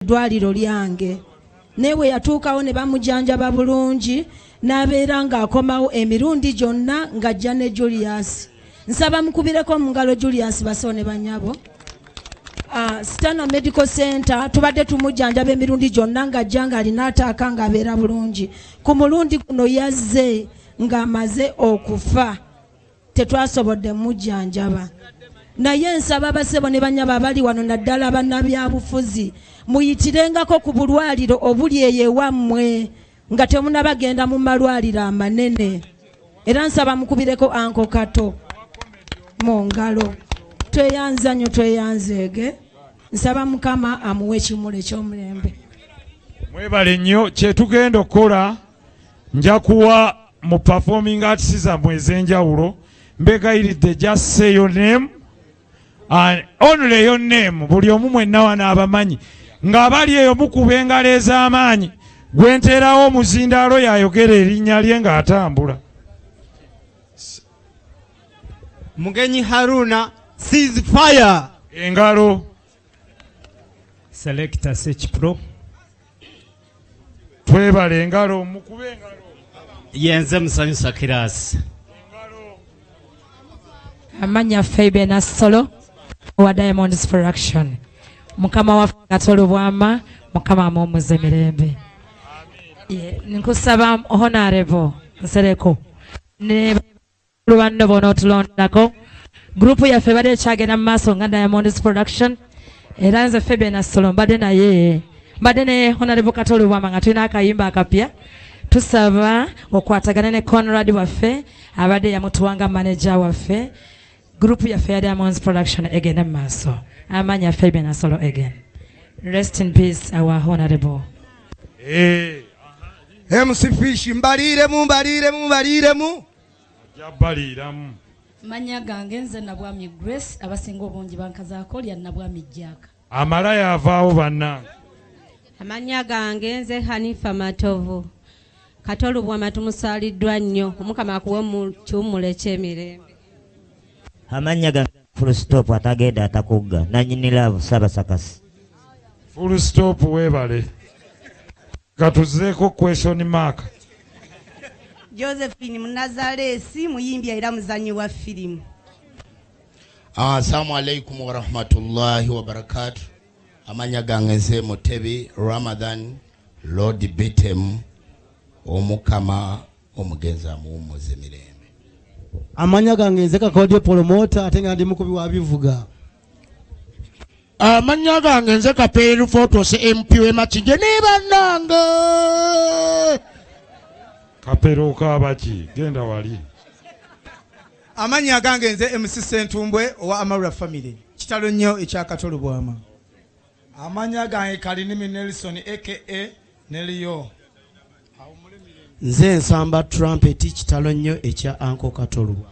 Eddwaliro lyange. Naye bwe yatuukawo ne bamujanjaba bulungi n'abeera ng'akomawo emirundi gyonna ng'ajja ne Julius. Nsaba mukubireko mu ngalo Julius bassebo ne bannyabo. Stana Medical Center tubadde tumujjanjaba emirundi gyonna ng'ajja ng'alina ataaka ng'abeera bulungi. Ku mulundi guno yazze ng'amaze okufa. Tetwasobodde mujjanjaba. Naye nsaba basebo ne banyabo abali wano naddala bannabyabufuzi muyitirengako ku bulwaliro obuli eyo ewammwe nga temunabagenda mu malwaliro amanene. Era nsaba mukubireko Uncle Kato mu ngalo. Tweyanza nnyo, tweyanzeege. Nsaba Mukama amuwe ekimuli eky'omulembe. Mwebale nnyo. Kye tugenda okukola, nja kuwa mu performing arts zammwe ez'enjawulo, mbegayiridde just say your name and only your name. Buli omu mwenna wano abamanyi ng'abali eyo mukuba engalo ez'amaanyi. Gwe nteerawo omuzindaalo y'ayogera erinnya lye ng'atambula. Mugenyi Haruna, cease fire. Engalo. Selector Sech Pro. Twebale, engalo, mukube engalo. Yenze Musanyusa Kirasi. Amanya Fabian Nassolo wa Diamonds Production. Mukama waffe Kato Lubwama, Mukama amuwummuze mirembe. Nkusaba Honorable Nsereko ne banno b'onootulondako. Group yaffe ebadde ekyagenda mu maaso nga Diamonds Production. Era nze Fabian Nassolo mbadde naye, mbadde ne Honorable Kato Lubwama nga tulina akayimba akapya. Tusaba okwatagane ne Conrad waffe abadde yamutuwanga manager waffe. Group yaffe ya Diamonds Production egende mu maaso. Amanya Fabian Nassolo again. Rest in peace our honorable. MC Fish, mbaliiremu, mbaliiremu, mbaliiremu. Ajja baliiramu. Manya gange nze Nabwami Grace, abasinga obungi bankazaako lya Nabwami Jack. Amala yavaawo bannange. Amannya gange nze Hanifa Matovu. Kato Lubwama tumusaaliddwa nnyo, Omukama akuwe mu kiwummulo eky'emirembe. Amannya gange Full Stop, atagenda atakugga nanyini love Sabasakasi. Full Stop, weebale. Katuzeeko question mark. Josephine Munazalesi, muyimbi era muzanyi wa firimu. Assalamu alaikum warahmatullahi wabarakatu. Amanya gange nze Mutebi Ramadan Lord Bitem. Omukama omugenzi amuwummuze mirembe. Amanya gange nze Kakodyo Promota, ate nga ndi mukubi wa bivuga. Amannya gange nze Kapeeru Fotos, MP w'e Makindye ne bannange. Kapero okaabaki? Genda wali. Amannya gange nze MC Sentumbwe owa Amarula Family. Kitalo nnyo ekya Kato Lubwama. Amannya gange Kalinimi Nelson aka Nelio. Nze nsamba trumpet. Kitalo nnyo ekya Uncle Kato Lubwama.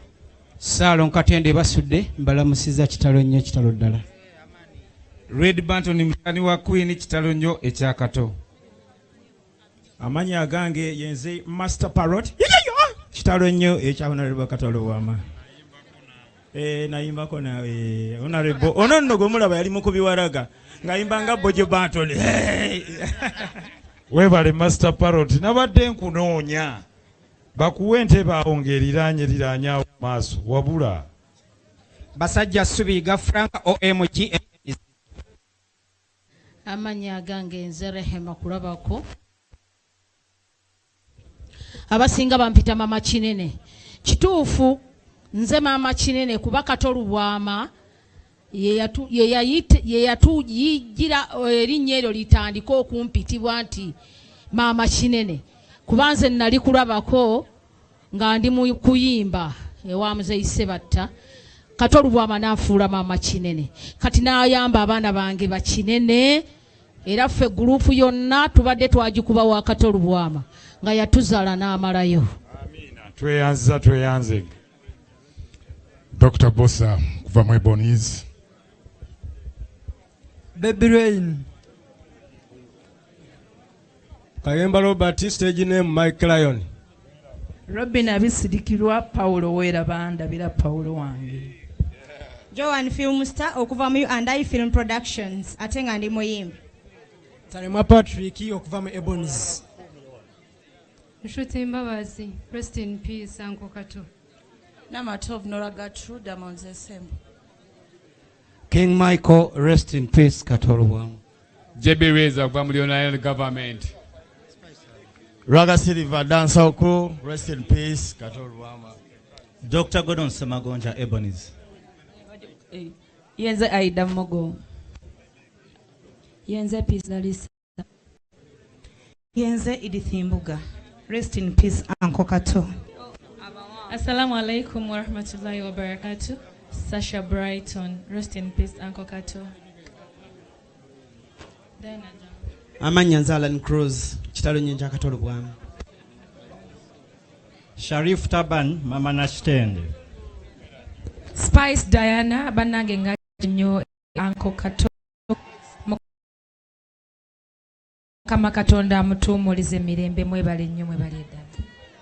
Saalo Nkatende Basudde, mbalamusiza. Kitalo nnyo, kitalo ddala. Red Banton, mutani wa Queen. Kitalo nnyo ekyakato. Amannya agange yenze Master Parrot. Kitalo nnyo ekya Honorable Kato Lubwama. Nayimbako nawe Honorable. Ono nno gwe mulaba yali mukubi waraga ng'ayimba nga Bojo Banton. Hey! Weebale Master Parrot, nabadde nkunoonya bakuwe entebe awo ng'eriraanye liraanye awo maaso wabula. Basajja Subiga Frank, OMG. Amannya agange nze Rehema Kulabako, abasinga bampita Mama Kinene. Kituufu nze Maama Kinene, kuba Kato Lubwama ye yatuyijira erinnya eryo litandika okumpitibwa nti Maama Kinene, kuba nze nali kulabako nga ndi mu kuyimba ewa Muzeyi Sebatta. Kato Lubwama n'anfuula Maama Kinene. Kati n'ayamba abaana bange bakinene, era ffe group yonna tubadde twagikuba wa Kato Lubwama nga yatuzaala n'amalayo. Tweyanziza, tweyanze. Dr. Bosa kuva mu Ebonies. Baby Rain. Kayemba Robert, stage name Mike Lion. Robin Abisirikirwa Paulo Weeraba, ndabira Paulo wange. Joan Filmstar okuva mu and I Film Productions, ate nga ndi muyimbi. Taremwa Patrick okuva mu Ebonies. Nshuti Mbabazi, rest in peace Uncle Kato. Namatov Nora Gertrude Diamonds SM. King Michael, rest in peace Kato Lubwama. JB Reza okuva mu Leonard Government. Raga Silver Dancer Crew, rest in peace Kato Lubwama. Dr. Gordon Semagonja Ebonies. Yenze Aida Mogo. Yenze Peace Lalisa. Yenze Edith Mbuga. Rest in peace Uncle Kato. Assalamu alaikum wa rahmatullahi wa barakatuh. Sasha Brighton, rest in peace Uncle Kato. Diana Amannya nze Alan Cruz, kitalo nnyo ekya Kato Lubwama. Sharif Taban, Mama Nakitende. Spice Diana, bannange nga nnyo Uncle Kato. Mukama Katonda amutuumulize mirembe, mwebale nnyo, mwebale ddala.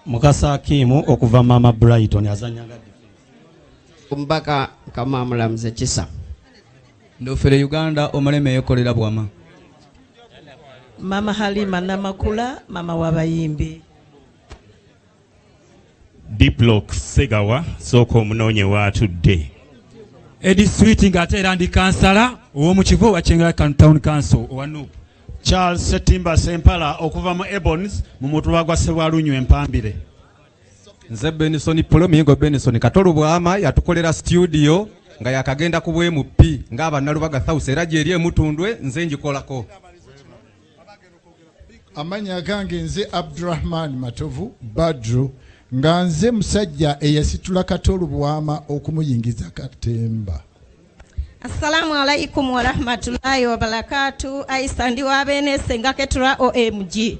Mukasa Akimu okuva Mama Brighton azannyanga Omubaka Mukama amulamuze kisa. Ndofere Uganda omuleme yekolera bwama. Mama Halima Namakula, mama w'abayimbi. Diplock Segawa, sooka omunoonye waatudde. Eddie Sweet ng'ate era ndi kansala ow'omu kivo wa Kyengera Town Council owa NUP. Charles Setimba Sempala okuva mu Ebonies mu mutuba gwa Ssebwalunywa Empambire. Nze Benson Polo Miyingo Benson Kato Lubwama yatukolera studio nga yakagenda ku bwe MP ng'abannalubaga House era gyeri emutundwe nze ngikolako. Amannya gange nze Abdurrahman Matovu Badru nga nze musajja eyasitula Kato Lubwama okumuyingiza katemba. Assalamu alaikum wa rahmatullahi wa barakatuh. Aisa ndi wa Bene Senga Ketura OMG.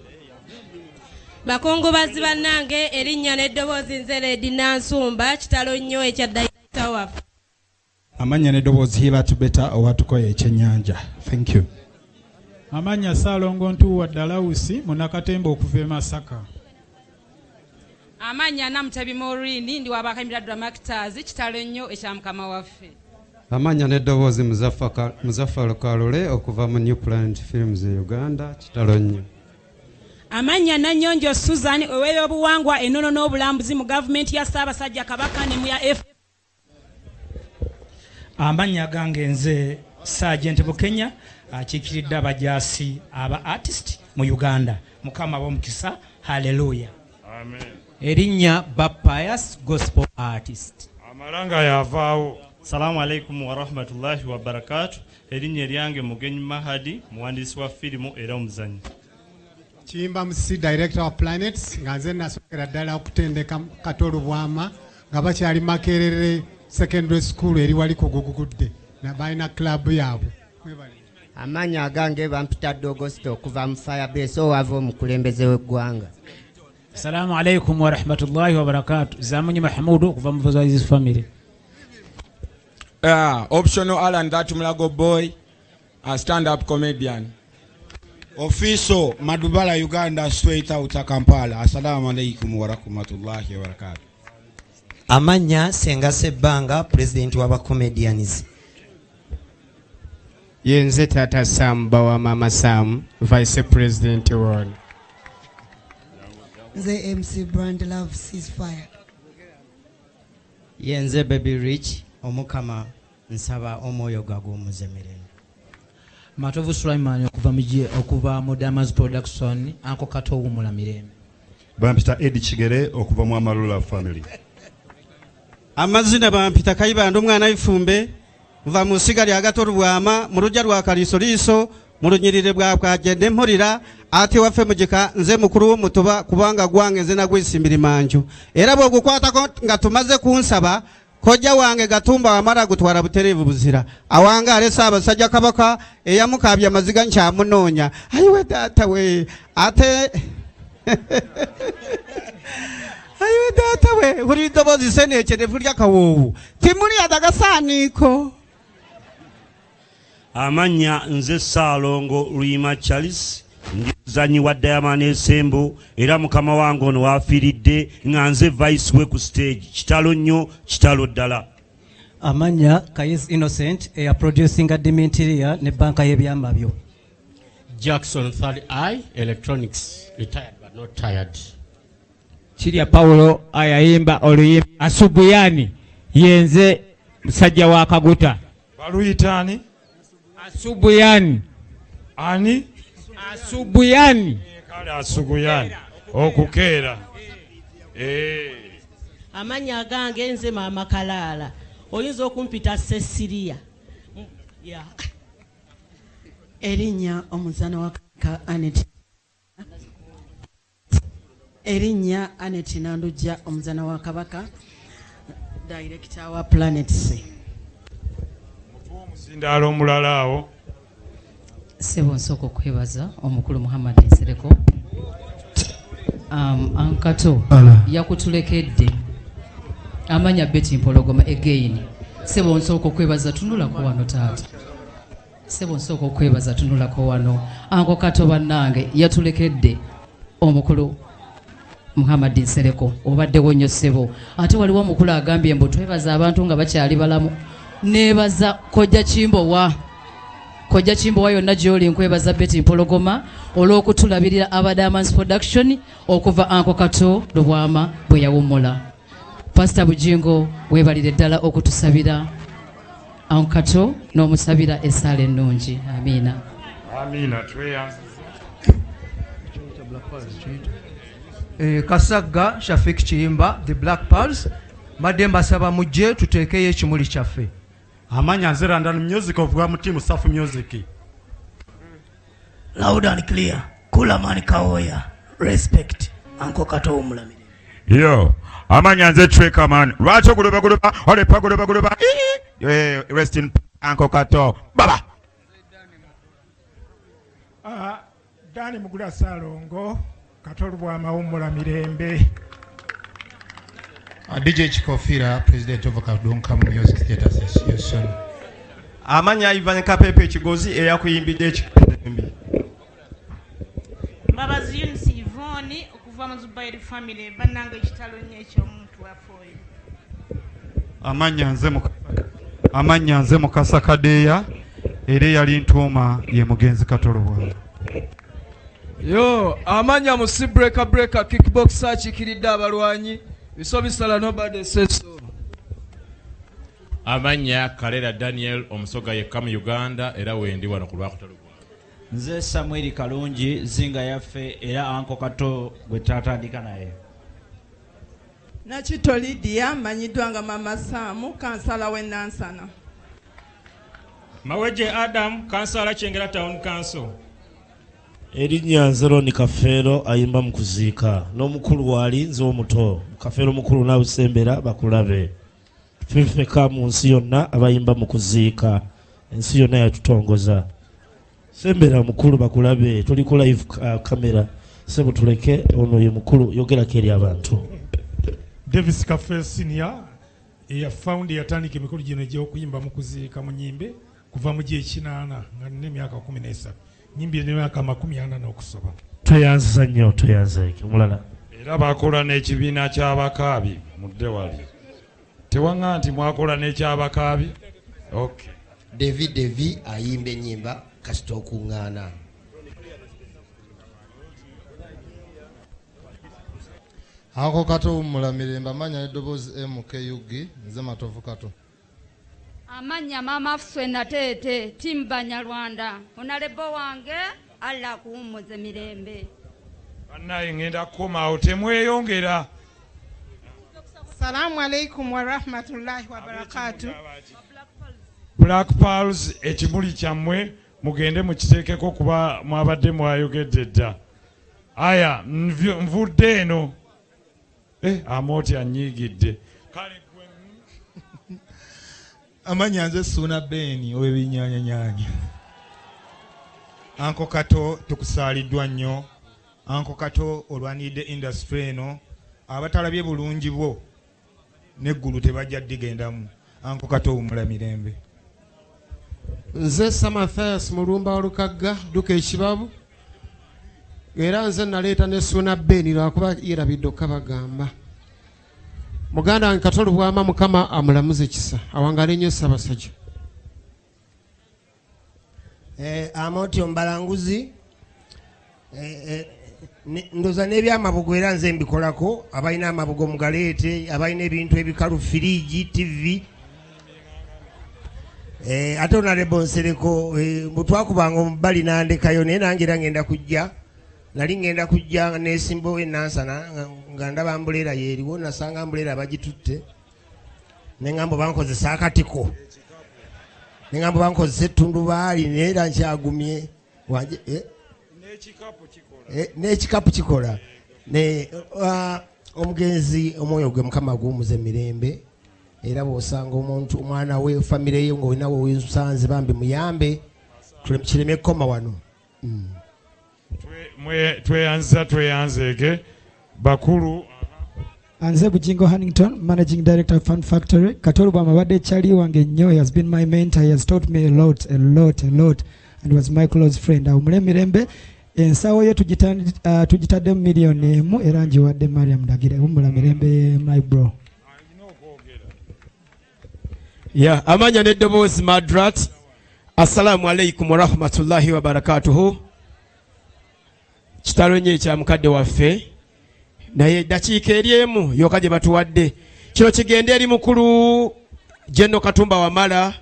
Bakungubazi bannange, erinnya n'eddoboozi nze Lady Nansumba, kitalo nnyo ekya Dayita waffe. Amannya n'eddoboozi Hilert Beta owatukoye ekyennyanja. Thank you. Amannya Ssaalongo Ntuuwa Dalausi munnakatemba okuva e Masaka. Amannya Namutebi Maureen ndi w'Abakayimira Drama Actors, kitalo nnyo ekya Mukama waffe. Amannya n'eddoboozi Muzaffar Kalule okuva mu New Planet Films e Uganda, kitalo nnyo. Amannya Nannyonjo Susan ow'ebyobuwangwa ennono n'obulambuzi mu gavumenti ya Ssaabasajja Kabaka ne mu ya F. Amannya gange nze Sergeant Bukenya akiikiridde abajaasi aba artist mu Uganda. Mukama w'omukisa, hallelujah. Amen. Erinnya Bapius Gospel Artist. Amalanga yavaawo. Salamu alaikum wa rahmatullahi wa barakatuh. Erinnya eryange Mugenyi Mahadi, muwandiisi wa firimu era omuzannyi. Kiyimba Musi, director wa Planets, nga nze nasookera ddala okutendeka Kato Lubwama nga bakyali Makerere Secondary School eri wali ku Gugugudde, na balina club yaabwe. Amannya agange bampita Dogosto okuva mu Firebase owava omukulembeze w'eggwanga. Assalamu alaikum wa rahmatullahi wa barakatuh. Zamunyi Mahmudu okuva mu Voices Family. Optional Alan, that Mulago boy, a stand-up comedian. Ofiso Madubala Uganda straight out of Kampala. Assalamu alaikum wa rahmatullahi wa barakatuh. Amannya Senga Sebbanga, president w'aba comedians. Yenze Tata Sam Bawa Mama Sam, vice president won. Nze MC Brand Love Ceasefire. Yenze Baby Rich, omukama nsaba omwoyo gwaguwummuze mirembe. Matovu Sulaiman okuva mu Damas Production, Uncle Kato owummula mirembe. Bampita Eddie Kigere okuva mu Amarula Family. Amazina bampita Kayibanda omwana w'Ifumbe, nva mu nsiga lya Kato Lubwama mu luggya lwa Kaliisoliiso mu lunyiriri bwa Bwagende mpulira ate waffe mugika nze mukulu w'omutuba kubanga gwange nze nagwisimbira manju era bw'ogukwatako nga tumaze kunsaba kojja wange Gatumba wamala gutwala butereevu buzira awangaale Ssaabasajja Kabaka eyamukaabya amaziga nkyamunoonya ayiwe taata we ate ayiwe taata we buli ddoboozi sseneekerevu ly'akawoowo timuli adagasaaniiko. Amannya nze Ssaalongo Luyima Charles, ndi muzannyi wa Diamond Esembo era mukama wange ono waafiiridde nga nze vice we ku stage. Kitalo nnyo, kitalo ddala. Amannya Kayis Innocent eya producinga Dimintiria ne banka y'ebyama byo. Jackson Third Eye Electronics, retired but not tired. Kirya Paulo ayayimba oluyimba Asubuyani yenze musajja wa Kaguta. Baluyita ani? Asubuyani. Ani? Asubuyani. Kale Asubuyani okukeera. Amannya agange nze Maama Kalaala. Oyinza okumpita Cecilia. Yeah. Erinnya omuzana wa ka Anet. Erinnya Anet Nandujja omuzana wa Kabaka, director wa Planet C. Omuzindaalo omulala awo. Ssebo nsooka okwebaza omukulu Muhammad Nsereko. Ankato yakutulekedde amanya Betty Mpologoma again. Ssebo nsooka okwebaza tunulako wano taata. Ssebo nsooka okwebaza tunulako wano. Anko Kato bannange yatulekedde omukulu Muhammad Nsereko obaddewo nnyo ssebo. Ate waliwo omukulu agambye mbu twebaza abantu nga bakyali balamu. Neebaza Kojja Kimbowa. Kojja Kimbowa yonna gy'oli nkwebaza Betty Mpologoma olw'okutulabirira aba Diamonds Production okuva Anko Kato Lubwama bwe yawummula. Pastor Bujingo weebalire ddala okutusabira Anko Kato n'omusabira essaala ennungi. Amiina. Amiina, tweyanziza. Kasagga Shafik Kiyimba the Black Pearls madde mbasaba mujje tuteekeyo ekimuli kyaffe. Amanya nze Randall Music of Gwa Mutimu Safu Music. Loud and clear. Kulaman Kawoya. Respect. Anko Kato omulamire. Yo, amanya nze Treka man. Lwaki oguluba guluba, olepa guluba guluba. Rest in Anko Kato. Baba. Dani Mugula Salongo Kato Lubwama wummula mirembe. DJ Chikofira, President of Kadonka Music Theatre Association. Amanya Ivan Kapepe Kigozi eyakuyimbidde ekikembe. Mbabazi Eunice Yvonne okuva mu Zubairi family bannange ekitalo nnyo eky'omuntu waffe oyo. Amanya nze Mukasa Kadeya era eyali ntuuma ye mugenzi Kato Lubwama. Yo, amanya mu si breaker breaker kickboxer akiikiridde abalwanyi biso bisala nobody says so. Amanya Kalera Daniel omusoga yekka mu Uganda era wendi wano ku lwa Kato Lubwama. Nze Samuel Kalungi zinga yaffe era Anko Kato gwe tatandika naye. Nakito Lydia manyiddwa nga Mama Saamu kansala w'e Nansana. Maweje Adam kansala Kyengera Town Council. Erinnya nze Ronnie Kafeero ayimba mu kuziika n'omukulu waali nze omuto. Kafeero mukulu n'abusembera bakulabe. Ffeka mu nsi yonna abayimba mu kuziika ensi yonna yatutongoza. Sembera mukulu bakulabe tuli ku live camera sebo tuleke ono ye mukulu yogerako eri abantu. Davis Kafeero Senior eya found yatandika emikolo gino egy'okuyimba mu kuziika mu nnyimbe kuva mu gy'ekinaana nga nina emyaka 13. Nyimbye n'emyaka 40 n'okusoba. Tweyanziza nnyo, tweyanzeeke. Omulala. Era bakola n'ekibiina ky'abakaabi mudde wali. Tewaŋŋa nti mwakola n'ekyabakaabi? Okay. Devi Devi ayimba ennyimba kasita okuŋŋaana. Anko Kato wummula mirembe amanya n'eddoboozi MKUG nze Matovu Kato. Amanya Mama Fuswe Nateete Team Banyarwanda onalebo wange Allah akuwummuze mirembe. Bannaye ngenda kukomaawo temweyongera. Salamu alaikum wa rahmatullahi wa barakatuh. Black Pearls ekimuli kyammwe mugende mukiteekeko kuba mwabadde mwayogedde dda. Aya nvudde eno. Amooti anyiigidde. Kale amanya nze Ssuuna Ben ow'ebinyaanyanyaanya. Anko Kato tukusaaliddwa nnyo. Anko Kato olwaniridde industry eno abatalabye bulungi bwo n'eggulu tebajja ddigendamu. Anko Kato wummula mirembe. Nze Samathayas Mulumba Walukagga dduka ekibabu era nze naleeta ne Ssuuna Ben lwakuba yerabidde okukabagamba. Muganda wange Kato Lubwama Mukama amulamuze kisa awangaale nnyo Ssaabasajja. Amoti Ombalanguzi Ndoza n'ebyamabugo era nze mbikolako. Abalina amabugo mugaleete, abalina ebintu ebikalu, firiji, TV. Ate Honorable Nsereko, bwe twakubanga omubbali n'andekayo, naye nange era ngenda kujja. Nali ngenda kujja nesimbawo enansana nga ndaba umbrella yeeriwo, nasanga umbrella bagitutte, neŋŋamba bankozesa akatiko, neŋŋamba bankozesa ettundubaali, naye era nkyagumye wanje. N'ekikapu kikola. Ne omugenzi omwoyo gwe Mukama guwummuze mirembe. Era bw'osanga omuntu, omwana we, famire ye, ng'olina we weesanze, bambi muyambe kireme kukoma wano. Tweyanza, tweyanzeege bakulu. Anze Bujingo Hannington, Managing Director of Fun Factory. Kato Lubwama abadde kyali wange nnyo. He has been my mentor. He has taught me a lot, a lot, a lot, and was my close friend. Awummule mirembe. Ensawo ye tugitaddemu 1 million era ngiwadde Mariam Ndagire. Wummula mirembe, my bro. Ya amanya n'eddoboozi Madrat. Assalamu alaikum warahmatullahi wabarakatuhu. Kitalo nnyo ekya mukadde waffe, naye eddakiika eri emu yokka gye batuwadde. Kino kigende eri mukulu General Katumba Wamala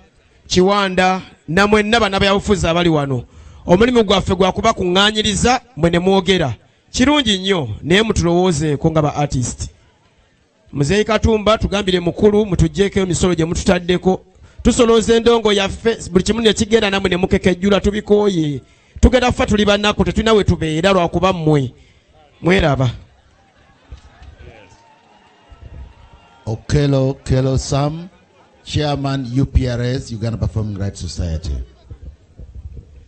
Kiwanda namwenna bannabyabufuzi abali wano. Omulimu gwaffe gwakuba kuŋŋaanyiriza mwe ne mwogera kirungi nnyo, naye mutulowoozeeko nga ba artist. Muzeeyi Katumba, tugambire mukulu, mutuggyeko emisolo gye mututaddeko. Tusolooza endongo yaffe, buli kimu nekigenda, namwe ne mukekejjula. Tubikooye, tugenda ffa, tuli bannaku, tetulina we tubeera lwakuba mmwe mweraba. Okello Kello Sam, Chairman UPRS, Uganda Performing Rights Society.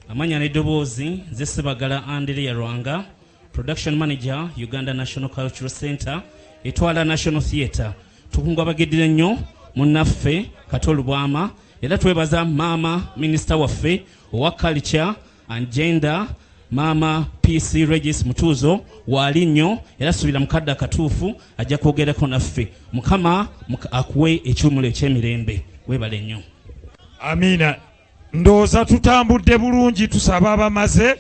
Amanya n'eddoboozi nze Sebagala Andereya Rwanga, Production Manager, Uganda National Cultural Center, etwala National Theatre. Tukungubagiddire nnyo munnaffe Kato Lubwama, era twebaza maama minisita waffe owa Culture and Gender, Maama PC Regis Mutuuzo, waali nnyo era suubira mukadde akatuufu ajja kwogerako naffe. Mukama akuwe ekiwumulo ekyemirembe. Weebale nnyo. Amiina. Ndowooza tutambudde bulungi. Tusaba abamaze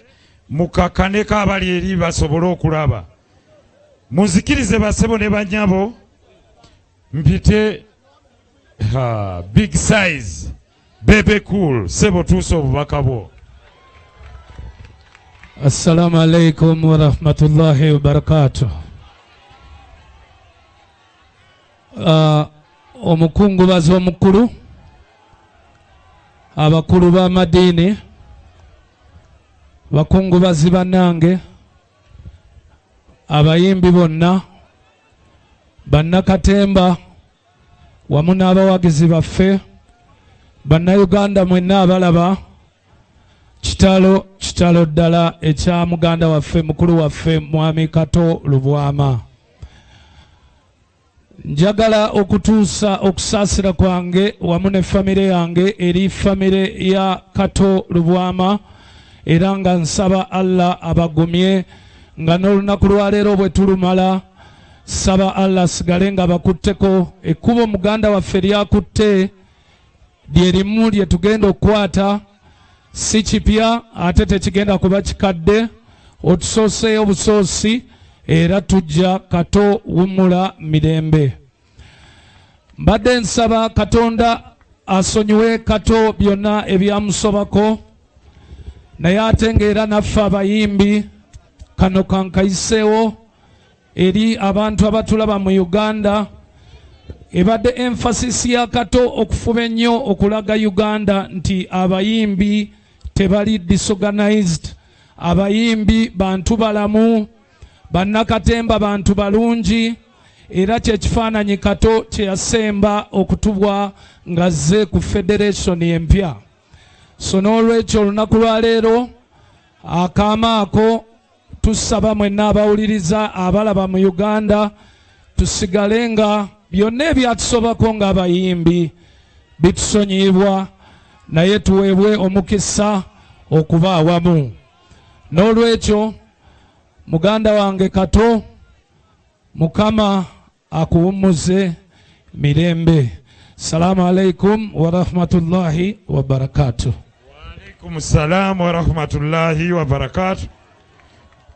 mukakkaneko abali eri basobole okulaba. Munzikirize basebo ne banyabo, mpite ha, Big Size Bebe Cool. Sebo, tuusa obubaka bwo. Assalamu alaikum warahmatullahi wabarakatuh. Omukungubazi omukulu, abakulu b'amadiini, bakungubazi bannange, abayimbi bonna, bannakatemba wamu n'abawagizi baffe, bannayuganda mwenna abalaba, kitalo, kitalo ddala ekya muganda waffe, mukulu waffe, Mwami Kato Lubwama. Njagala okutuusa okusaasira kwange wamu ne famire yange eri famire ya Kato Lubwama, era nga nsaba Allah abagumye, nga n'olunaku lwaleero bwe tulumala, saba Allah asigale nga bakutteko ekkubo muganda waffe lyakutte, lye limu lye tugenda okukwata. Si kipya ate tekigenda kuba kikadde, otusooseeyo busoosi era tujja. Kato, wummula mirembe. Mbadde nsaba Katonda asonyiwe Kato byonna ebyamusobako, naye ate ng'era naffe abayimbi kano kankayiseewo eri abantu abatulaba mu Uganda. Ebadde emphasis ya Kato okufuba ennyo okulaga Uganda nti abayimbi tebali disorganized, abayimbi bantu balamu, bannakatemba bantu balungi, era kyekifaananyi Kato kyeyasemba okutubwa ng'azze ku federation empya. So n'olwekyo olunaku lwaleero akaama ako tusaba mwenna abawuliriza, abalaba mu Uganda, tusigale nga byonna ebyatusobako ng'abayimbi bitusonyiyibwa, naye tuweebwe omukisa okuba awamu. N'olwekyo muganda wange Kato, Mukama akuwummuze mirembe. Salaamu alaikum warahmatullahi wabarakatuh. Alaikum salamu warahmatullahi wabarakatuh.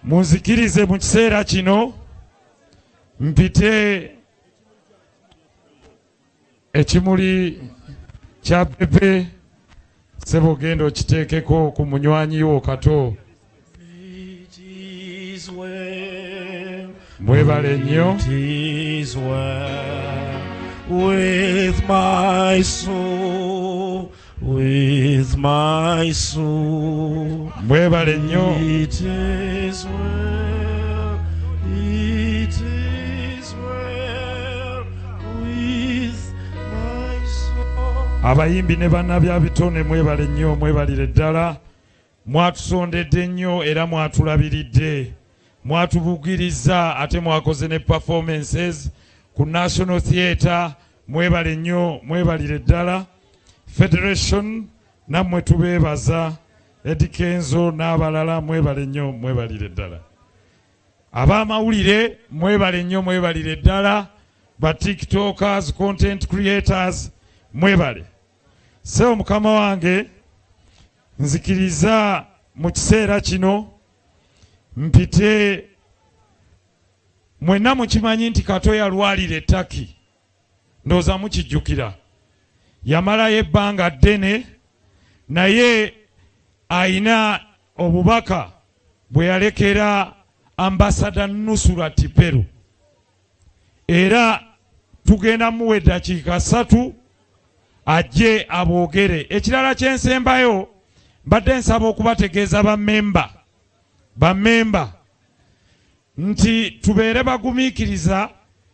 Munzikirize mu kiseera kino mpite ekimuli kya Bebe. Sebo, genda okiteekeko ku munywanyi wo Kato. Mwebale nnyo. It is well with my soul, with my soul. Mwebale nnyo. It is well, it is well with my soul. Abayimbi ne bannabyabitone, mwebale nnyo, mwebalire ddala. Mwatusondedde nnyo era mwatulabiridde, mwatubugiriza, ate mwakoze ne performances ku National Theatre. Mwebale nnyo, mwebalire ddala. Federation nammwe tubeebaza, Eddy Kenzo n'abalala, mwebale nnyo, mwebalire ddala. Ab'amawulire, mwebale nnyo, mwebalire ddala. Ba TikTokers, content creators, mwebale. Sebo mukama wange, nzikiriza mu kiseera kino mpite, mwenna mukimanyi nti Kato yalwalira e Turkey, ndowooza mukijjukira, yamalayo ebbanga ddene, naye ayina obubaka bwe yalekera Ambassador Nusura Tiperu, era tugenda muwa eddakiika 3 ajje aboogere. Ekirala kyensembayo, mbadde nsaba okubategeeza bammemba nti tubeere bagumiikiriza,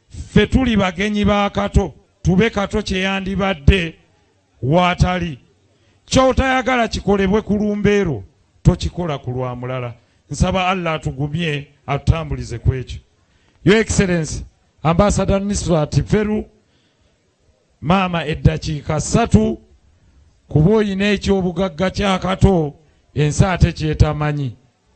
ffe tuli bagenyi ba Kato, tube Kato kyeyandibadde waatali. Ky'otayagala kikolebwe ku lumbeero tokikola ku lwa mulala. Nsaba Allah atugumye, atutambulize ku ekyo. Your Excellency Ambassador Nusra Tiperu, maama, eddakiika 3, kuba oyina ekyobugagga kya Kato ensi ate kyetamanyi.